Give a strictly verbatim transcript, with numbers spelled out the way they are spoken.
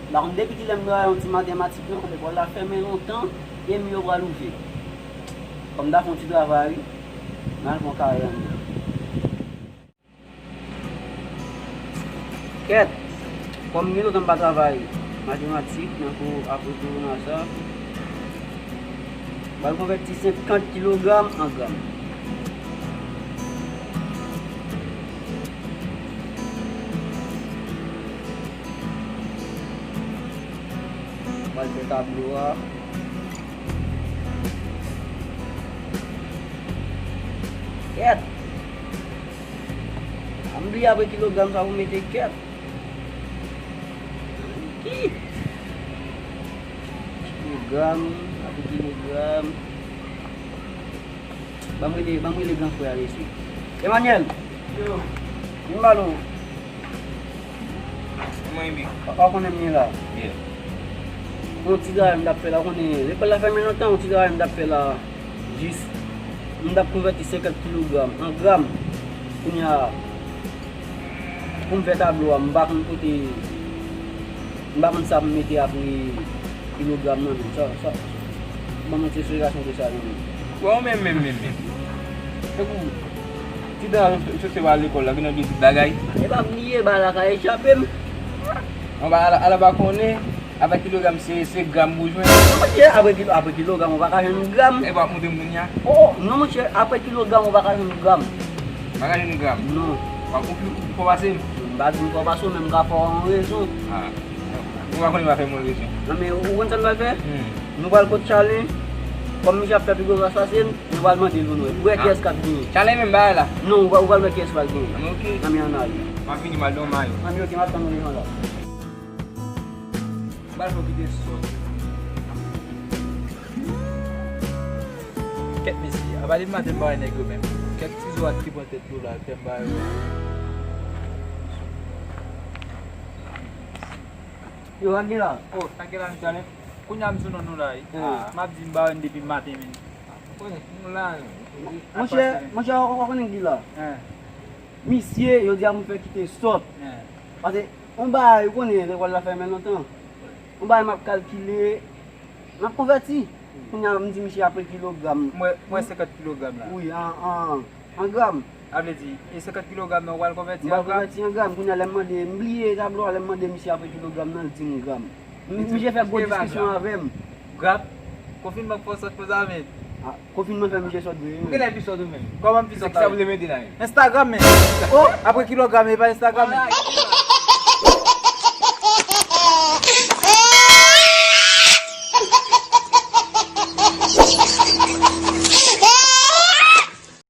M pa konn depi kilè m travay yon ti matematik non, lekòl la fèmen lontan, e m yo pral ouvè. Kòm m ta fè yon ti travay wi, m al pran kare anndan. Kèt! Kòm gen lontan m pa travay matematik nan kou apre korona sa, m al konvèti senkant kilogram an gram. M al fè tablo a. Kèt! M bliye apre kilogram sa pou mete kèt. Ki? Kilogram, apre kilogram. Ban m rele, ban m rele gran frè a mesye. Emmanuel! Yo. Vin ba nou. Kòman e ye? Ou konnen m ye la. Yeah. Yon ti travay m t ap fè la, ou konnen lekòl la fèmen lontan, yon ti travay m t ap fè la. Jis, m t ap konvèti senkant kilogram an gram. Kounye a, pou m fè tablo a, m pa konn kote, m pa konn sa pou m mete apre kilogram nan menm. Sa, sa, ban m yon ti esplikasyon de sa non menm. Bon, menm, menm, menm, menm. Tankou, ti dan, m sot se pa lekòl la, vin nan de tout bagay. E pa bliye, bagay la ka echape m. An ba, ala, ala pa konnen. Apre kilogram, se, se gram ou jwenn. Non, monchè, apre kilo, apre kilogram, ou pa ka jwenn gram. E w ap montre m kounye a? Oh, non, monchè, apre kilogram, ou pa ka jwenn gram. Pa ka jwenn gram? Non. W ap, ou, ou, ou fò pase m? M pa di m fò pase w, men m ka fè w yon rezon. Ah. Ou pa konnen m pa fè moun rezon. Non, men ou konn sa n pral fè? Hmm. Nou pral kot Charly. Kòm misye ap fè pi gwo gras pase n, nou pral mande l pou nou wè. Pou wè kiyès k ap genyen. Charly menm bagay la? Non, ou pral, ou pral wè kiyès k ap genyen. Ann, oke. Ann, men ann ale. M ap vini, m al nan mayo. Ann, oke, m ap tann ou devan la. Bal fò kite sòt. Kèt mesye, a pale maten m pa wè nèg yo menm. Kèt ti zo a ki pran tèt dlo la, fè m ba yo. Yo, Angela. Oh, Angela, m chale. Kounye a m sou non nou la, wi. Ah. M ap di m ba wè n depi maten, men. Konnen, nou la, non. Monchè, monchè, ou konnen ki la? Hein. Misye, yo di a pou m fè kite sòt. Hein. Paske, yon bagay, ou konnen, lekòl la fèmen lontan. Yon bagay m ap kalkile, m ap konvèti. Kounye a, m di misye apre kilogram. Mwen, mwen senkant kilogram la. Wi, an, an, an gram. A vle di, e senkant kilogram nan, ou pral konvèti an gram? M pral konvèti an gram. Kounye a, lè m mande, m bliye tablo a, lè m mande misye apre kilogram nan, l di m gram. M, misye fè gwo diskisyon avè m. Gram? Konfinman k fè w sòt konsa, men. Ah, konfinman fè misye sòt vre, wi. Ou genlè pi sòt ou menm. Kòman m pi sòt la? Sa vle mete la menm. Instagram, men. Oh! Apre kilogram, e pa Instagram, men.